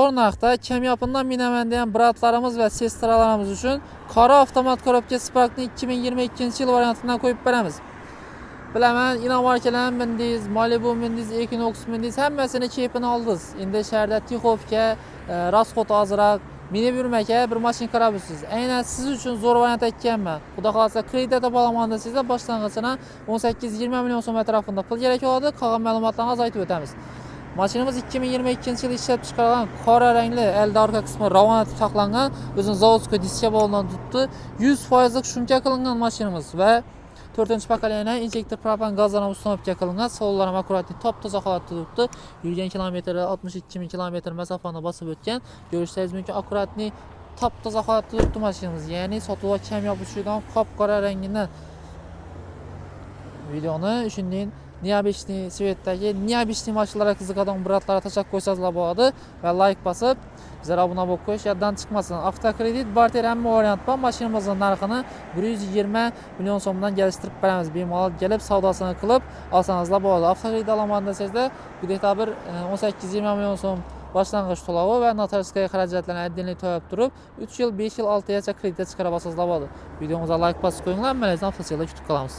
Zo'r narxda kamyopindan minaman degan брат larimiz va сестра larimiz uchun qora avtomat коробка Sparkni 2022 yil variantidan qo'yib beramiz. Bilaman, иномарка larni mindingiz, Malibu mindingiz, Equinox mindingiz, hammasini keyfini oldingiz. Endi shaharda тиховка, расход ozroq, minib yurmaka bir mashina qarabsiz. Aynan siz uchun zo'r variant aytganman. Xudo xohlasa, kreditda topa olaman desangizlar, boshlang'ichini 18-20 million so'm atrofida pul kerak bo'ladi. Qolgan ma'lumotlarni hozir aytib o'tamiz. Mashinamiz 2022 yil ishlab chiqarilgan, qora rangli, alda orqa qismi ravona etib saqlangan, o'zini заводской diska bo'lgan turibdi. 100%lik шумка qilingan mashinamiz va 4-поколение injektor propan gazdan установка qilingan. Salonlar ham аккуратный, top toza holatda turibdi. Yurgan kilometri 62 ming kilometr masofani bosib o'tgan. Ko'rishingiz mumkin, аккуратный, top toza holatda turibdi mashinamiz. Ya'ni sotuvga kamyob uchraydigan qop qora rangini videoni shunday необычный цвет dagi необычный mashinalarga qiziqadigan брат larga tashlab qo'ysangizlar bo'ladi va layk bosib, bizlar obuna bo'lib qo'yish yoddan chiqmasin. Avtokredit, barter, hamma variant bor. Mashinamizning narxini 120 million so'mdan kelishtirib beramiz. Bemalol kelib savdosini qilib olsangizlar bo'ladi. Avtokredit olaman desangizlar, где-то bir 18-20 million so'm boshlang'ich to'lovi va нотариальный xarajatlarni отдельный to'lab turib, 3 yil, 5 yil, 6 yilgacha kreditga chiqarib olsangizlar bo'ladi. Videomizga layk bosib qo'yinglar. Mana avtoselda kutib qolamiz.